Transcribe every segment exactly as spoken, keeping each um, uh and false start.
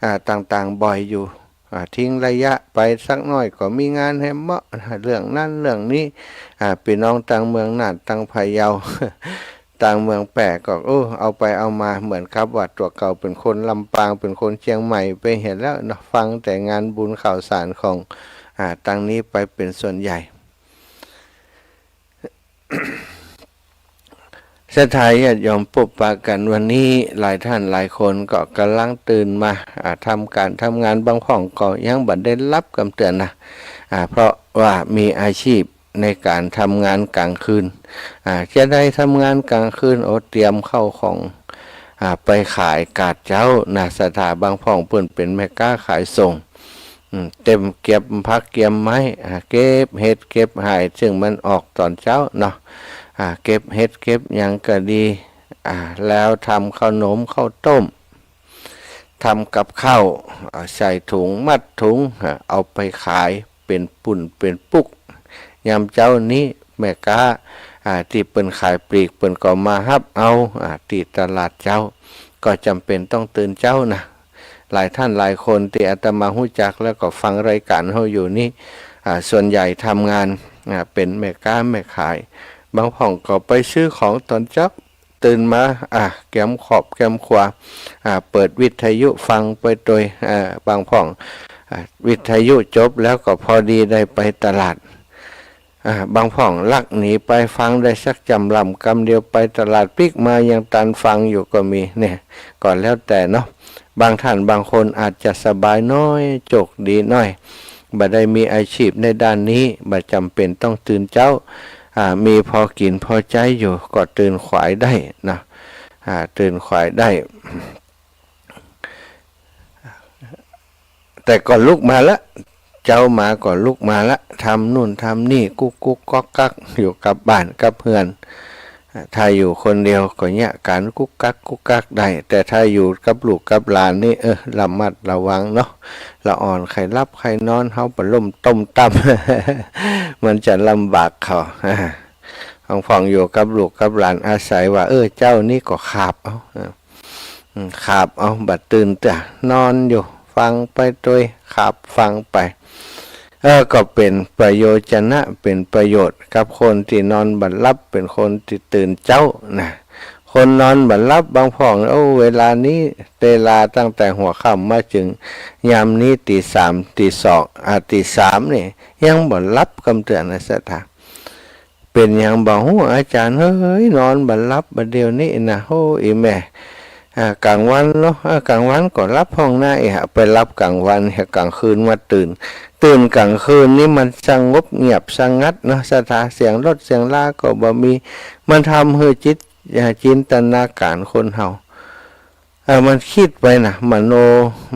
อ่า ต่างๆ บ่อยอยู่ อ่า ทิ้งระยะไปสักหน้อยก็มีงานแหมเมาะ เรื่องนั้นเรื่องนี้ อ่า ปี้น้องตางเมืองน่าน ตางพะเยา ตางเมืองแป้ก็ โอ้ เอาไปเอามาเหมือนกับว่าตั๋วเก่าเป๋นคนลำปาง เป๋นคนเจียงใหม่ไปเหียแล้วเนาะ ฟังแต่งานบุญข่าวสารของ อ่า ตางนี้ไปเป๋นส่วนใหญ่ ศรัทธาญาติโยม ปบปะกั๋นวันนี้ หลายท่านหลายคนก็ก่ำลังตื่นมา อ่า ทำก๋านทำงาน บางพ่องก็ยังบ่ได้หลับกำเตือนนะ อ่า เพราะว่ามีอาชีพในก๋านทำงานก๋างคืน อ่า จะได้ทำงานก๋างคืน โอ้ เตรียมข้าวของ อ่า ไปขายกาดเจ๊านะ ศรัทธา บางพ่องเปิ้นเป๋นแม่ก๊าขายส่ง อืม เตรียมเก็บผักเก็บไม้ อ่า เก็บเห็ดเก็บหาย ซึ่งมันออกต๋อนเจ๊าเนาะ อ่า เก็บเห็ดเก็บหยังก็ดี อ่า แล้วทำข้าวหนมข้าวต้ม ทำกับข้าว อ่า ใส่ถุงมัดถุง อ่า เอาไปขายเป๋นปุ้นเป๋นปุ๊ก ยามเจ๊านี้แม่ก๊า อ่า ตี้เปิ้นขายปลีกเปิ้นก็มาฮับเอา อ่า ตี้ตลาดเจ๊า ก็จ๋ำเป๋นต้องตื่นเจ๊านะ หลายท่านหลายคนตี้อาตมาฮู้จักแล้วก็ฟังรายก๋านเฮาอยู่นี้ อ่า ส่วนใหญ่ทำงาน อ่า เป๋นแม่ก๊าแม่ขาย บางพ่องก็ไปซื้อของต๋อนเจ๊า ตื่นมา อ่า แกมขอบแกมครัว อ่า เปิดวิทยุฟังไปตวย อ่า บางพ่อง อ่า วิทยุจบแล้วก็พอดีได้ไปตลาด อ่า บางพ่องลักหนีไปฟังได้สักจ๋ำล่ำกำเดียว ไปตลาดปิ๊กมายังตันฟังอยู่ก็มี เนี่ย ก็แล้วแต่เนาะ บางท่านบางคนอาจจะสบายน้อย โจคดีน้อย บ่ได้มีอาชีพในด้านนี้ บ่จ๋ำเป๋นต้องตื่นเจ๊า อ่า มีพอกิ๋นพอใจ๊อยู่ ก็ตื่นขวายได้นะ อ่า ตื่นขวายได้ แต่ก็ลุกมาละ เจ๊ามาก็ลุกมาละ ทำนู่นทำนี่กุ๊กกุ๊กก๊อกก๊าก อยู่กับบ้านกับเฮือน ถ้าอยู่คนเดียวก็เยียะก๋านกุ๊กกั๊กกุ๊กกั๊กได้ แต่ถ้าอยู่กับลูกกับหลานนี่ เออ ระมัดระวังเนาะ ละอ่อนใค่หลับใค่นอน เฮาบ่ล้มต้มตั้ม มันจะลำบากเขา บางพ่องอยู่กับลูกกับหลาน อาศัยว่า เออ เจ๊านี้ก็ขาบเอา เออ อืม ขาบเอา บ่ตื่นเตื้อ นอนอยู่ ฟังไปตวย ขาบฟังไป เออ ก็เป๋นประโยชนะ เป๋นประโยชน์กับคนตี้นอนบ่หลับ เป๋นคนตี้ตื่นเจ๊านะ คนนอนบ่หลับ บางพ่อง โอ้ เวลานี้ เวลาตั้งแต่หัวค่ำมาเถิงยามนี้ ตี๋สาม ตี๋สอง อ่า ตี๋สามนี่ ยังบ่หลับกำเตื้อนะ ศรัทธา เป๋นหยังบ่ฮู้ อาจ๋ารย์เอ๋ย นอนบ่หลับบ่าเดี่ยวนี้นะ โอ้ อี่แม่ อ่า ก๋างวันเนาะ อ่า ก๋างวันก็หลับพ่องนา เอ๊ะ ไปหลับก๋างวัน ก๋างคืนมาตื่น ตื่นก๋างคืนนี่มันสงบเงียบสงัดเนาะ ศรัทธา เสียงรถเสียงราก็บ่มี มันทำหื้อจิต อ่า จินตนาก๋ารคนเฮา เออ มันกึ๊ดไปนะ มโน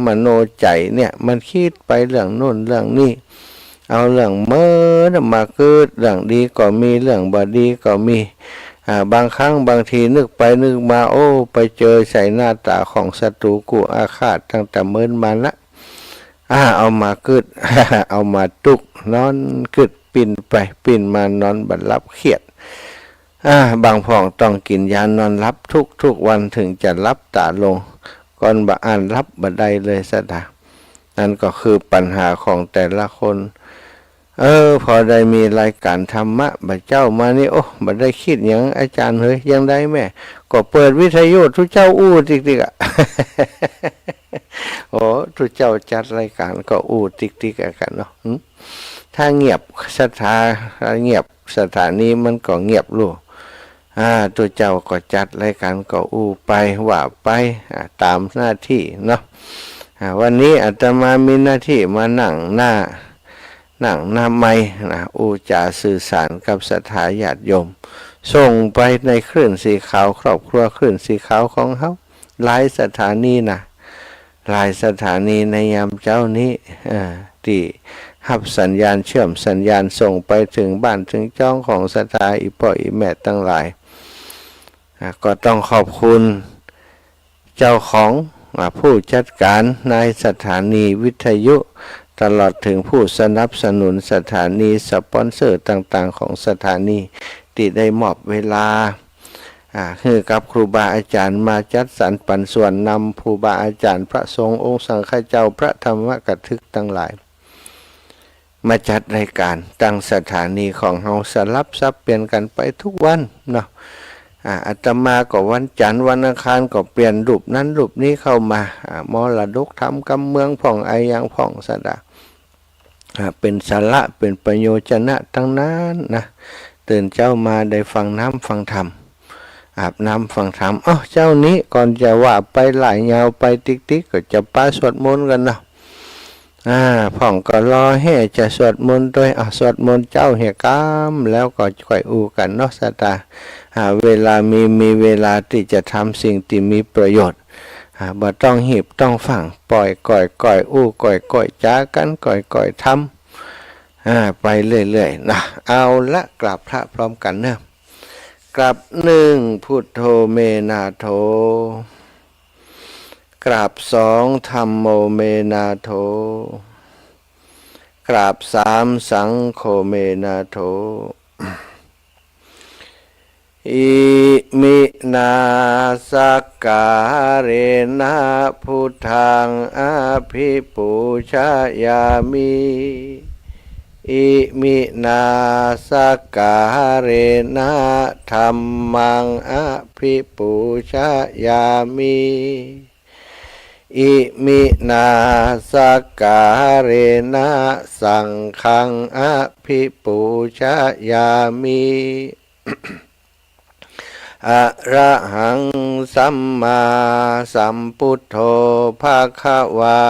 มโนใจ๋เนี่ย มันกึ๊ดไปเรื่องโน้นเรื่องนี้ เอาเรื่องเมินมากึ๊ด เรื่องดีก็มี เรื่องบ่ดีก็มี อ่า บางครั้งบางทีนึกไปนึกมา โอ้ ไปเจอใส่หน้าต๋าของศัตรู๋กู้อาฆาตตั้งแต่เมินมานะ อ่า เอามากึ๊ด เอามาตุ๊ก นอนกึ๊ด ปิ้นไปปิ้นมา นอนบ่หลับ เครียด อ่า บางพ่องต้องกิ๋นยานอนหลับทุกๆ วันเถิงจะหลับต๋าลง ก่อนบ่อั้นหลับบ่ได้เลย ศรัทธา นั่นก็คือปัญหาของแต่ละคน เออ พอได้มีรายก๋านธรรมะบ่าเจ๊ามานี่ โอ้ บ่ได้กึ๊ดหยัง อาจ๋ารย์เอ๋ย ยังไดแม่ ก็เปิดวิทยุตุ๊เจ้าอู้ติ๊กๆ อะ โอ้ ตุ๊เจ้าจัดรายก๋านก็อู้ติ๊กๆ อะกั๋นเนาะ หึ ถ้าเงียบ ศรัทธา ถ้าเงียบ สถานีมันก็เงียบลู่ อ่า ตุ๊เจ้าก็จัดรายก๋านก็อู้ไป ว่าไป อ่า ต๋ามหน้าตี้เนาะ อ่า วันนี้อาตมามีหน้าตี้มานั่งหน้า นั่งหน้าไมค์นะ อู้จ๋าสื่อสารกับศรัทธาญาติโยม ส่งไปในคลื่นสีขาว ครอบครัวคลื่นสีขาวของเฮา หลายสถานีนะ หลายสถานีในยามเจ๊านี้ เอ่อ ตี้ฮับสัญญาณ เชื่อมสัญญาณ ส่งไปเถิงบ้านเถิงจ๊องของศรัทธาอี่ป้ออี่แม่ตังหลาย อ่า ก็ต้องขอบคุณเจ้าของ อ่า ผู้จัดก๋านในสถานีวิทยุ ตลอดเถิงผู้สนับสนุนสถานี สปอนเซอร์ต่างๆ ของสถานี ตี้ได้มอบเวลา อ่า หื้อกับครูบาอาจ๋ารย์มาจัดสรรปันส่วน นำครูบาอาจ๋ารย์ พระสงฆ์องค์สังฆเจ้า พระธรรมกถึกตังหลาย มาจัดรายก๋าน ตางสถานีของเฮาสลับสับเปลี่ยนกั๋นไปกู้วันเนาะ อ่า อาตมาก็วันจันทร์วันอังคารก็เปลี่ยนรูปนั้นรูปนี้เข้ามา อ่า มรดกธรรมกำเมืองพ่องอะหยังพ่องสะดา อ่า เป๋นสาระเป๋นประโยชนะตังนั้นนะ ตื่นเจ๊ามาได้ฟังน้ำฟังธรรม อาบน้ำฟังธรรม อ้อ เจ๊านี้ก่อนจะว่าไปหลายยาวไปติ๊กๆ ก็จะปาสวดมนต์กั๋นเนาะ อ่า พ่องก็รอแฮ่จะสวดมนต์ตวย อ่า สวดมนต์เจ๊าเหียกำ แล้วก็ก้อยอู้กั๋นเนาะสะดา อ่า เวลามี มีเวลาตี้จะทำสิ่งตี้มีประโยชน์ อ่า บ่ต้องฮีบต้องฟั่ง ปล่อยก้อยๆ อู้ก้อยๆ จ๋ากั๋นก้อยๆ ทำ อ่า ไปเรื่อยๆ นะ เอาละ กราบพระพร้อมกั๋นเนาะ กราบหนึ่ง พุทโธเมนาโถ กราบสอง ธัมโมเมนาโถ กราบสาม สังโฆเมนาโถ อิมินาสักการะนะ พุทธังอะภิปูชยามิ อิมินาสักการะนะ ธัมมังอะภิปูชยามิ อิมินาสักการะนะ สังฆังอะภิปูชยามิ อะระหังสัมมาสัมพุทโธ ภะคะวา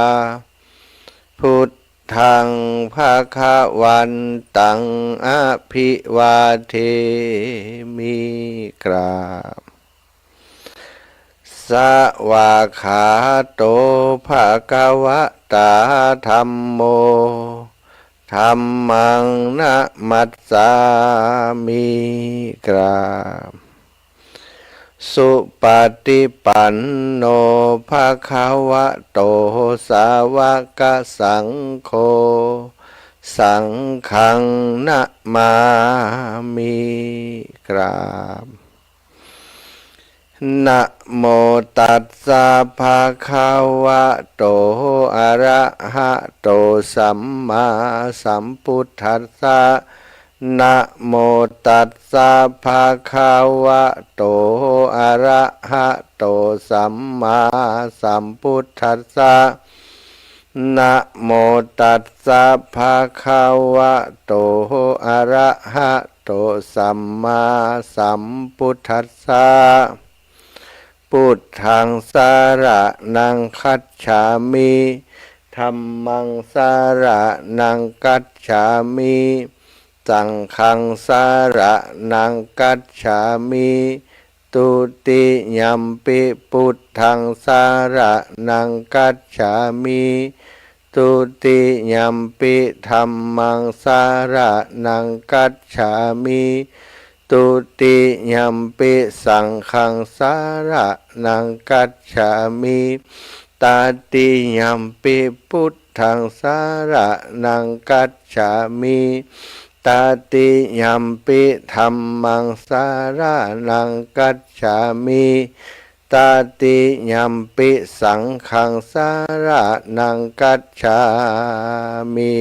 พุทธัง ภะคะวันตัง อะภิวาเทมิ กราบ สวากขาโต ภะคะวะตา ธัมโม ธัมมัง นะมัสสามิ กราบ สุปะติปันโน ภะคะวะโต สาวะกะสังโฆ สังฆัง นะมามิ กราบ นะโมตัสสะ ภะคะวะโต อะระหะโต สัมมาสัมพุทธัสสะ นะโมตัสสะ ภะคะวะโต อะระหะโต สัมมาสัมพุทธัสสะ นะโมตัสสะ ภะคะวะโต อะระหะโต สัมมาสัมพุทธัสสะ พุทธัง สะระณัง คัจฉามิ ธัมมัง สะระณัง คัจฉามิ สังฆัง สะระณัง คัจฉามิ ทุติยัมปิ พุทธัง สะระณัง คัจฉามิ ทุติยัมปิ ธัมมัง สะระณัง คัจฉามิ ทุติยัมปิ สังฆัง สะระณัง คัจฉามิ ตติยัมปิ พุทธัง สะระณัง คัจฉามิ ตติยัมปิ ธัมมัง สะระณัง คัจฉามิ ตติยัมปิ สังฆัง สะระณัง คัจฉามิ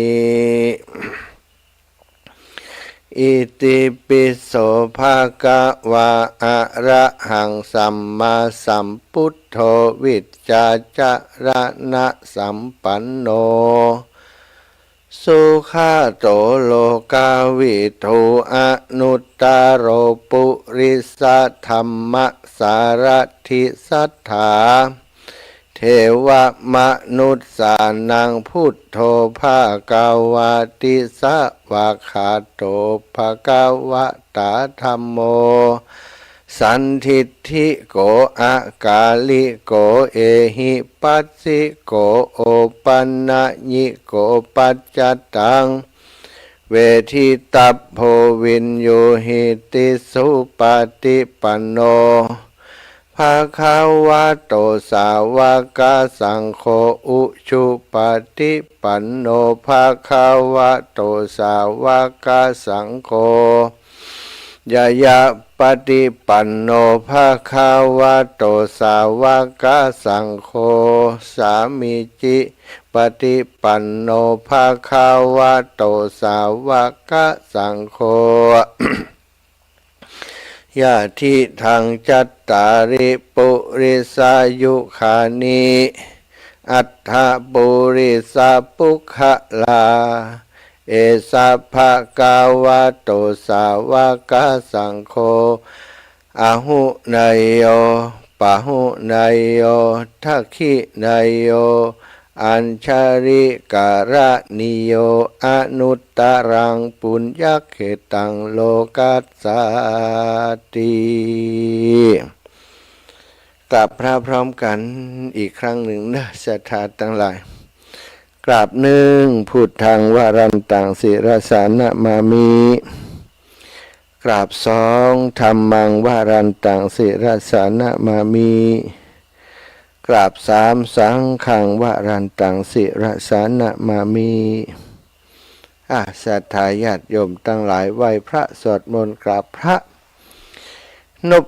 อิติปิโส ภะคะวา อะระหัง สัมมาสัมพุทโธ วิชชาจะระณะสัมปันโน สุขะโต โลกะวิทู อนุตตะโร ปุริสะธัมมะสารถิ สัตถา เทวะมนุสสานัง พุทโธ ภะคะวาติ สวากขาโต ภะคะวะตา ธัมโม สันทิฏฐิโก อะกาลิโก เอหิปัสสิโก โอปันญิโก ปัจจตัง เวทิตัพโพ วิญญูหิติ สุปะติปันโน ภะคะวะโต สาวะกะสังโฆ อุจุปะติปันโน ภะคะวะโต สาวะกะสังโฆ ยะยะปะติปันโน ภะคะวะโต สาวะกะสังโฆ สามีจิปะติปันโน ภะคะวะโต สาวะกะสังโฆ ยะทิฏฐัง จัตตาริ ปุริสายุคานิ อัตถะปุริสะปุคคละ เอสะภะคะวะโต สาวะกะสังโฆ อาหุเนยโย ปาหุเนยโย ทักขิเนยโย อัญชลิกะระณีโย อนุตตะรัง ปุญญะเขตัง โลกัสสาติ กราบพระพร้อมกั๋นอีกครั้งนึ่งเนาะ ศรัทธาตังหลาย กราบนึ่ง พุทธัง วะรันตัง ศิรสานะมามิ กราบสอง ธัมมัง วะรันตัง ศิรสานะมามิ กราบสาม สังฆัง วะรันตัง ศิรสานะมามิ อ่ะ ศรัทธาญาติโยมตังหลาย ไหว้พระสวดมนต์กราบพระ นบ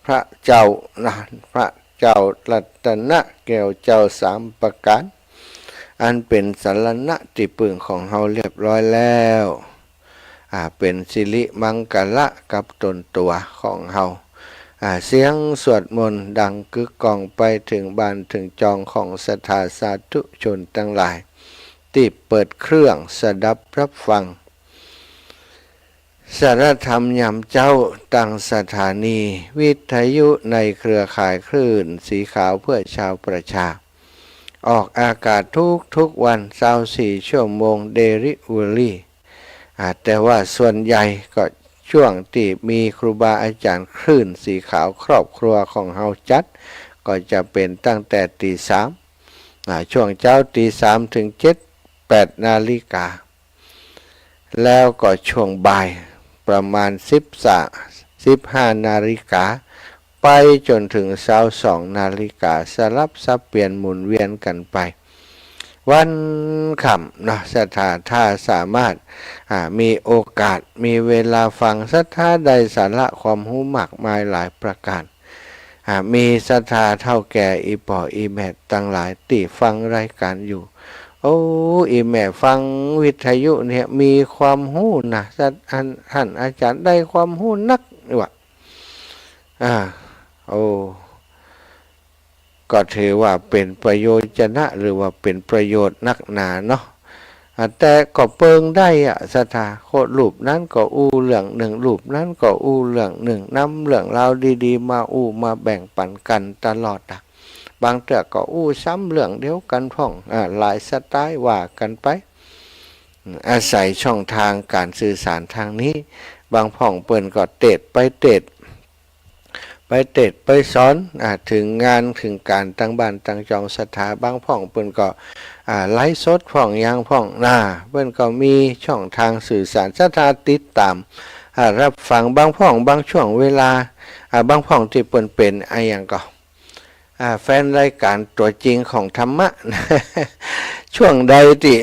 พระเจ้านะ พระเจ้ารัตนะแก้วเจ้าสามประก๋าน อันเป๋นสรณะตี้ปึ้งของเฮาเรียบร้อยแล้ว อ่า เป๋นสิริมังคละกับต๋นตั๋วของเฮา อ่า เสียงสวดมนต์ดังกึกก้องไปเถิงบ้านเถิงจองของศรัทธาสาธุชนตังหลาย ตี้เปิดเครื่องสดับรับฟัง สารธรรมยามเจ๊า ตางสถานีวิทยุในเครือข่ายคลื่นสีขาวเพื่อชาวประชา ออกอากาศทุกๆวัน ซาวสี่ชั่วโมง เดลิเวอรี่ อ่า แต่ว่าส่วนใหญ่ก็ช่วงตี้มีครูบาอาจ๋ารย์คลื่นสีขาวครอบครัวของเฮาจัด ก็จะเป๋นตั้งแต่ตีสาม อ่า ช่วงเจ๊าตีสามเถิงเจ็ด แปดนาฬิกา แล้วก็ช่วงบ่ายประมาณสิบสาม สิบห้านาฬิกา ไปจ๋นเถิงซาวสองนาฬิกา สลับสับเปลี่ยนหมุนเวียนกั๋นไป วันค่ำเนาะ ศรัทธาถ้าสามารถ อ่า มีโอกาส มีเวลาฟัง ศรัทธาได้สาระความฮู้มากมายหลายประก๋าน อ่า มีศรัทธาเฒ่าแก่อี่ป้ออี่แม่ตังหลายตี้ฟังรายก๋านอยู่ โอ้ อี่แม่ฟังวิทยุเนี่ยมีความฮู้นะ ศรัท อัน ต้านอาจ๋ารย์ได้ความฮู้นักนี่หว่า อ่า โอ้ ก็ถือว่าเป๋นประโยชน์นะ หรือว่าเป๋นประโยชน์นักหนาเนาะ อ่า แต่ก็เปิงได้อะ ศรัทธา โค รูปนั้นก็อู้เรื่องนึ่ง รูปนั้นก็อู้เรื่องนึ่ง นำเรื่องราวดีๆ มาอู้มาแบ่งปั๋นกั๋นตลอดอะ บางเตื้อก็อู้ซ้ำเรื่องเดียวกั๋นพ่อง อ่า หลายสไตล์ว่ากั๋นไป อืม อาศัยช่องทางก๋านสื่อสารตางนี้ บางพ่องเปิ้นก็เตสน์ไปเตสน์ ไปเตสน์ไปสอน อ่า เถิงงานเถิงก๋านตางบ้านตางจองศรัทธา บางพ่องเปิ้นก็ อ่า ไลฟ์สดพ่องหยังพ่องนา เปิ้นก็มีช่องทางสื่อสาร ศรัทธาติดต๋าม อ่า รับฟัง บางพ่องบางช่วงเวลา อ่า บางพ่องตี้เปิ้นเป๋นอะหยังก็ อ่า แฟนรายก๋านตั๋วจริงของธรรมะ ช่วงใดตี้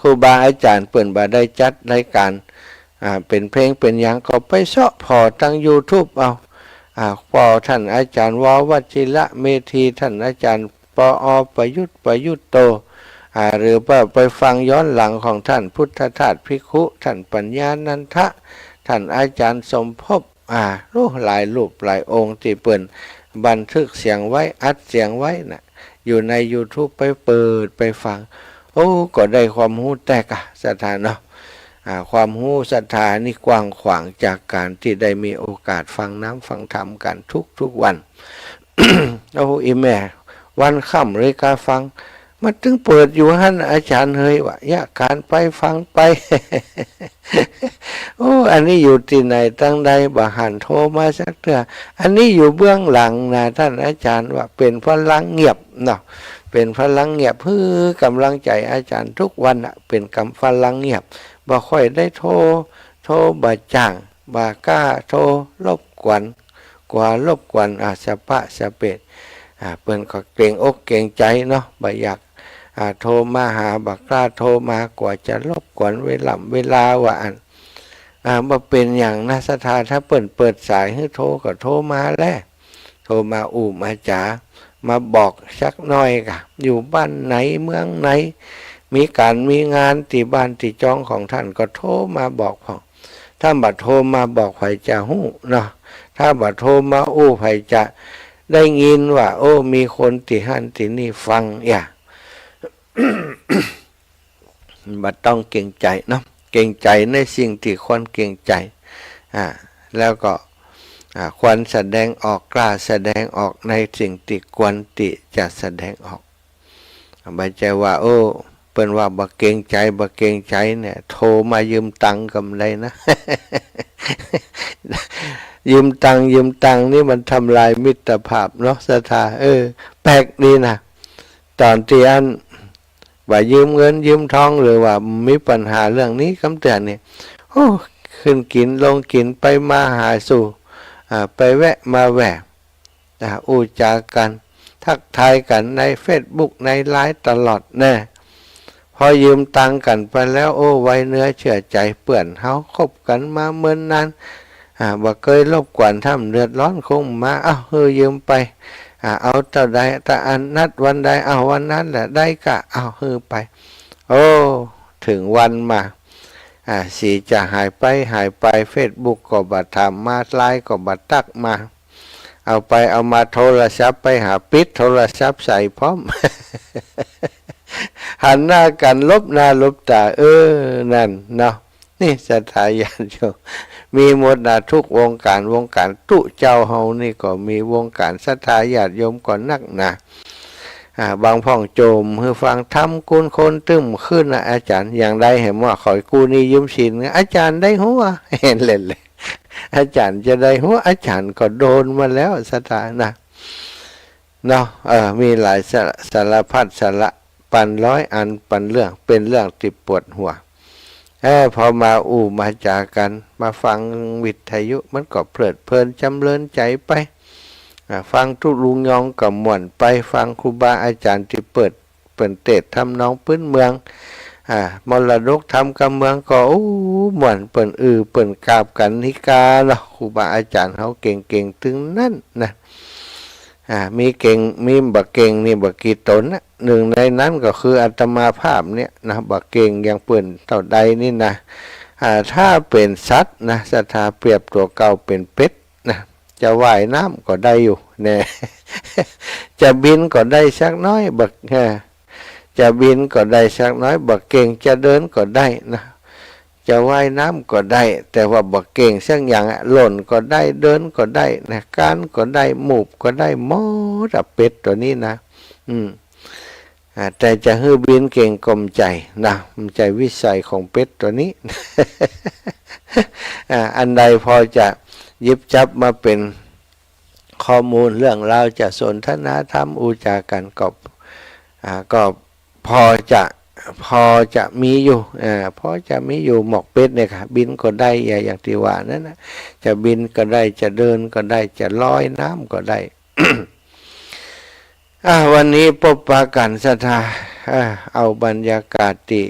ครูบาอาจ๋ารย์เปิ้นบ่ได้จัดรายก๋าน อ่า เป๋นเพลงเป๋นหยังก็ไปเซาะผ่อตางยูทูบเอา อ่า ผ่อต้านอาจ๋ารย์ ว วชิระเมธี ต้านอาจ๋ารย์ ปอ ประยุทธ์ ประยุทธ์โต อ่า หรือว่าไปฟังย้อนหลังของต้านพุทธทาสภิกขุ ต้านปัญญานันทะ ต้านอาจ๋ารย์สมภพ อ่า โอ้ หลายรูปหลายองค์ตี้เปิ้นบันทึกเสียงไว้ อัดเสียงไว้น่ะ อยู่ในยูทูบ ไปเปิดไปฟัง โอ้ ก็ได้ความฮู้แต๊กะ ศรัทธาเนาะ อ่า ความฮู้ศรัทธานี่กว้างขวางจากก๋านตี้ได้มีโอกาสฟังนำฟังธรรมกั๋นทุกๆวัน โอ้ อี่แม่ วันค่ำเลยกาฟัง มันตึงเปิดอยู่หั้น อาจ๋ารย์เฮยว่า ยะก๋านไปฟังไป โอ้ อันนี้อยู่ตี้ไหนตังใด บ่หันโทรมาสักเตื้อ อันนี้อยู่เบื้องหลังนะ ต้านอาจ๋ารย์ว่า เป๋นพลังเงียบเนาะ เป๋นพลังเงียบ หื้อก๋ำลังใจ๋อาจ๋ารย์ทุกวันน่ะ เป๋นก๋ำ พลังเงียบ บ่ค่อยได้โทร โทรบ่จ้าง บ่กล้าโทรรบกวน กั๋วรบกวน อ่า สะปะสะเปะ อ่า เปิ้นก็เกรงอกเกรงใจ๋เนาะ บ่อยาก อ่า โทรมาหา บ่กล้าโทรมา กั๋วจะรบกวนเวล่ำเวลาว่าอั้น อ่า บ่เป๋นหยังนะศรัทธา ถ้าเปิ้นเปิดสายหื้อโทรก็โทรมาแล โทรมาอู้มาจ๋า มาบอกสักหน้อยก่ะ อยู่บ้านไหนเมืองไหน มีก๋านมีงานตี้บ้านตี้จองของต้านก็โทรมาบอกพ่อง ถ้าบ่โทรมาบอกใผจะฮู้เนาะ ถ้าบ่โทรมาอู้ใผจะได้ยินว่า โอ้ มีคนตี้หั้นตี้นี่ฟัง อย่า บ่ต้องเกรงใจ๋เนาะ เกรงใจ๋ในสิ่งตี้ควรเกรงใจ๋ อ่า แล้วก็ อ่า ควรแสดงออก กล้าแสดงออกในสิ่งตี้ควรตี้จะแสดงออก บ่ใจ้ว่า โอ้ เปิ้นว่าบ่เกรงใจ๋ บ่เกรงใจ๋เนี่ย โทรมายืมตังค์ก็บ่ได้นะ ยืมตังค์ ยืมตังค์นี่มันทำลายมิตรภาพเนาะศรัทธา เออ แปลกดีนะ ต๋อนตี้อั้น ว่ายืมเงินยืมทอง หรือว่ามีปัญหาเรื่องนี้กำเตือนนี่ โอ้ ขึ้นกิ๋นลงกิ๋น ไปมาหาสู่ อ่า ไปแวะมาแหว่ อ่า อู้จ๋ากั๋น ทักทายกั๋นในเฟซบุ๊ก ในไลน์ตลอดแน่ พอยืมตังค์กั๋นไปแล้ว โอ้ ไว้เนื้อเชื่อใจ๋ เปื้อนเฮาคบกั๋นมาเมินนาน อ่า บ่เกยรบกวนทำเดือดร้อนคงมา เอ้า หื้อยืมไป อ่า เอาเต้าใด ตะอันนัดวันใด เอาวันนั้นแหละได้ก่ะ เอาหื้อไป โอ้ เถิงวันมา อ่า สีจะหายไปหายไป เฟซบุ๊กก็บ่ถามมา ไลน์ก็บ่ทักมา เอาไปเอามาโทรศัพท์ไปหา ปิดโทรศัพท์ใส่พร้อม หันหน้ากั๋นหลบหน้าหลบต๋า เออ นั่นเนาะ นี่ศรัทธาญาติโยม มีหมดนะ ทุกวงก๋าน วงก๋านตุ๊เจ้าเฮานี่ก็มี วงก๋านศรัทธาญาติโยมก็นักหนา อ่า บางพ่องโจมหื้อฟัง ทำกุญคนตึ้มขึ้นนะ อาจ๋ารย์ อย่างใดแหมว่า ขอกู้หนี้ยืมสิน อาจ๋ารย์ได้หัว หันแหละ อาจ๋ารย์จะได้หัว อาจ๋ารย์ก็โดนมาแล้วศรัทธานะ เนาะ เออ มีหลายสาร สารพัดสารปันร้อยอันปันเรื่อง เป๋นเรื่องตี้ปวดหัว เออ พอมาอู้มาจ๋ากั๋น มาฟังวิทยุ มันก็เพลิดเพลินจ๋ำเริญใจ๋ไป อ่า ฟังตุ๊ลุงยองก็ม่วนไป ฟังครูบาอาจ๋ารย์ตี้เปิ้น เปิ้นเตสน์ทำนองปื๊นเมือง อ่า มรดกธรรมกำเมืองก็ โอ้ ม่วน เปิ้นอื้อเปิ้นกราบกั๋นนิกาเนาะ ครูบาอาจ๋ารย์เฮาเก่งๆ ตึงนั้นนะ อ่า มีเก่ง มีบ่เก่งนี่บ่กี่ต๋นนะ นึ่งในนั้นก็คืออาตมาภาพเนี่ยนะ บ่เก่งอย่างเปิ้นเต้าใดนี่นะ อ่า ถ้าเป๋นสัตว์นะ ศรัทธาเปรียบตั๋วเก่าเป๋นเป็ดนะ จะว่ายน้ำก็ได้อยู่แน่ จะบินก็ได้สักน้อย บ่ อ่า จะบินก็ได้สักน้อย บ่เก่ง จะเดินก็ได้นะ จะว่ายน้ำก็ได้ แต่ว่าบ่เก่งสักอย่างอะ หล่นก็ได้ เดินก็ได้นะ ก้านก็ได้ หมูบก็ได้หมดอะ เป็ดตั๋วนี้นะ อืม อ่า แต่จะหื้อบินเก่งก็บ่ใจ้นะ บ่ใจ้วิสัยของเป็ดตั๋วนี้ อ่า อันใดพอจะหยิบจับมาเป๋นข้อมูลเรื่องราว จะสนทนาธรรมอู้จ๋ากั๋นก็ อ่า ก็พอจะ พอจะมีอยู่ อ่า พอจะมีอยู่ หมวกเป็ดเนี่ยค่ะ บินก็ได้ อย่า อย่างตี้ว่านั้นนะ จะบินก็ได้ จะเดินก็ได้ จะลอยน้ำก็ได้ อ่า วันนี้ปบปะกั๋นศรัทธา อ่า เอาบรรยากาศตี้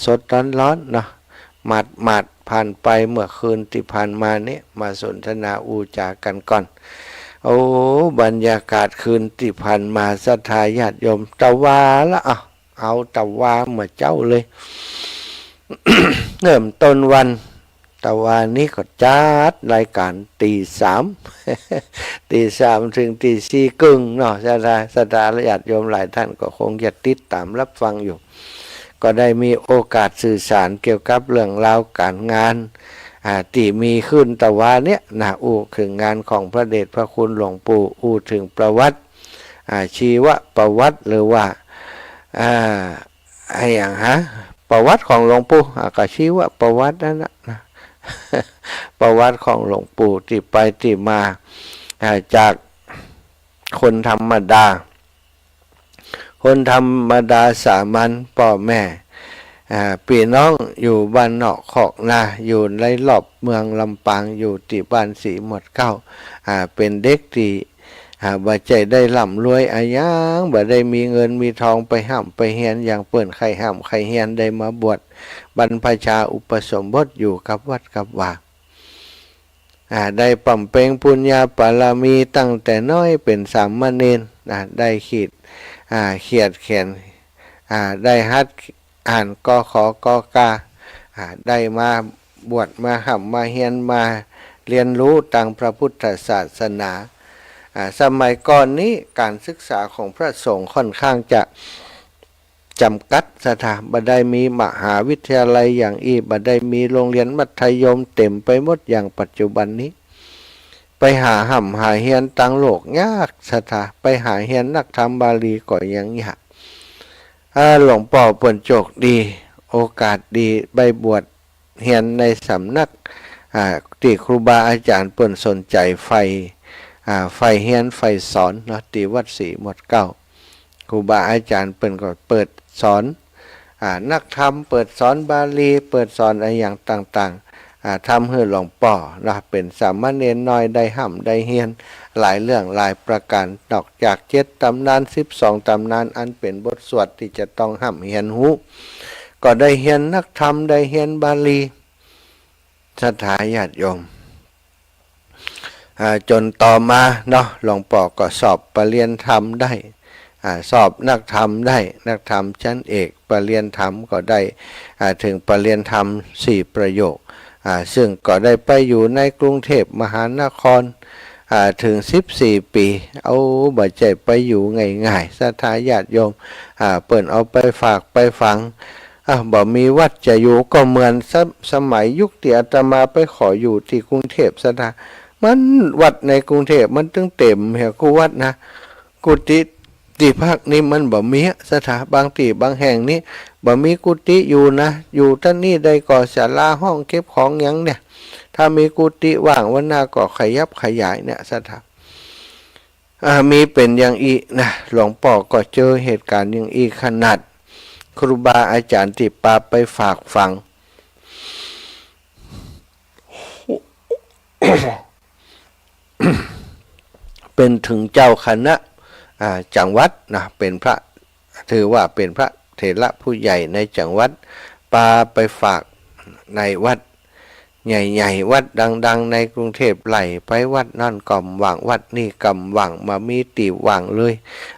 สดๆ ฮ้อนๆ เนาะ หมาดๆ ผ่านไปเมื่อคืนตี้ผ่านมานี้ มาสนทนาอู้จ๋ากั๋นก่อน โอ้ บรรยากาศคืนตี้ผ่านมา ศรัทธาญาติโยม ตะวาละ อ่ะ เอาตะวาเมื่อเจ๊าเลย เริ่มต้นวัน ตะวานี้ก็จัดรายก๋านตีสาม ตีสามเถิงตีสี่เกิ่งเนาะ ศรัทธา ศรัทธาญาติโยมหลายต้านก็คงจะติดต๋ามฮับฟังอยู่ ก็ได้มีโอกาสสื่อสารเกี่ยวกับเรื่องราวก๋านงาน อ่า ตี้มีขึ้นตะวาเนี้ยนะ อู้เถิงงานของพระเดชพระคุณหลวงปู่ อู้เถิงประวัติ อ่า ชีวประวัติ หรือว่า อ่า อะหยังฮะ ประวัติของหลวงปู่ อ่า ก็ชีวประวัตินั้นนะ นะ ประวัติของหลวงปู่ ตี้ไปตี้มา อ่า จากคนธรรมดา คนธรรมดาสามัญ ป้อแม่ อ่า ปี้น้องอยู่บ้านนอกคอกนา อยู่ในรอบเมืองลำปาง อยู่ตี้บ้านสีหมวดเกล้า อ่า เป๋นเด็กตี้ อ่า บ่ใจ้ได้ร่ำรวยอะหยัง บ่ได้มีเงินมีทองไปฮ่ำไปเฮียนอย่างเปิ้นใค่ฮ่ำใค่เฮียน ได้มาบวชบรรพชาอุปสมบทอยู่กับวัดกับวา อ่า ได้บำเพ็งปุญญาบารมีตั้งแต่น้อยเป๋นสามเณร อ่า ได้ขีด อ่า เขียดเขียน อ่า ได้หัดอ่าน ก ข ก กา อ่า ได้มาบวชมาฮ่ำมาเฮียนมาเฮียนฮู้ตางพระพุทธศาสนา อ่า สมัยก่อนนี้ก๋านศึกษาของพระสงฆ์ค่อนข้างจะจ๋ำกัด ศรัทธา บ่ได้มีมหาวิทยาลัยอย่างอี้ บ่ได้มีโรงเรียนมัธยมเต๋มไปหมดอย่างปัจจุบันนี้ ไปหาฮ่ำหาเฮียนตางโลกยาก ศรัทธา ไปหาเฮียนนักธรรมบาลีก็ยังยาก อ่า หลวงป้อเปิ้นโจคดี โอกาสดี ไปบวชเฮียนในสำนัก อ่า ตี้ครูบาอาจ๋ารย์เปิ้นสนใจ๋ใฝ่ อ่า ใฝ่เฮียนใฝ่สอนเนาะ ตี้วัดศรีหมดเกล้า ครูบาอาจ๋ารย์เปิ้นก็เปิดสอน อ่า นักธรรม เปิดสอนบาลี เปิดสอนอะหยังต่างๆ อ่า ทำหื้อหลวงป้อเนาะ เป๋นสามเณรน้อยได้ฮ่ำได้เฮียนหลายเรื่องหลายประก๋าน นอกจากเจ็ดต๋ำนาน สิบสองต๋ำนาน อันเป๋นบทสวดตี้จะต้องฮ่ำเฮียนฮู้ ก็ได้เฮียนนักธรรม ได้เฮียนบาลี ศรัทธาญาติโยม อ่า จ๋นต่อมาเนาะ หลวงป้อก็สอบปริญญาธรรมได้ อ่า สอบนักธรรมได้ นักธรรมชั้นเอก ปริญญาธรรมก็ได้ อ่า เถิงปริญญาธรรมสี่ประโยค อ่า ซึ่งก็ได้ไปอยู่ในกรุงเทพมหานคร อ่า เถิงสิบสี่ปี๋ เอา บ่ใจ้ไปอยู่ง่ายๆ ศรัทธาญาติโยม อ่า เปิ้นเอาไปฝากไปฝัง อ่ะ บ่มีวัดจะอยู่ ก็เหมือนสะ สมัยยุคตี้อาตมาไปขออยู่ตี้กรุงเทพฯ ศรัทธา มันวัดในกรุงเทพฯมันตึงเต๋มเหียกู้วัดนะ กุฏิตี้พักนี่มันบ่มีอะ ศรัทธา บางตี้บางแห่งนี่บ่มีกุฏิอยู่นะ อยู่ตังนี้ได้ก็ศาลาห้องเก็บของหยังเนี่ย ถ้ามีกุฏิว่างวันหน้าก็ขยับขยายเนี่ย ศรัทธา อ่า มีเป๋นอย่างอี้นะ หลวงป้อก็เจอเหตุก๋ารณ์อย่างอี้ขนาด ครูบาอาจ๋ารย์ตี้ปาไปฝากฝัง เป๋นเถิงเจ้าคณะ อ่า จังหวัดนะ เป๋นพระ ถือว่าเป๋นพระเถระผู้ใหญ่ในจังหวัด ปาไปฝากในวัด ใหญ่ๆ วัดดังๆ ในกรุงเทพฯ ไล่ไปวัดนั้นก็บ่ว่าง วัดนี้ก็บ่ว่าง บ่มีตี้ว่างเลย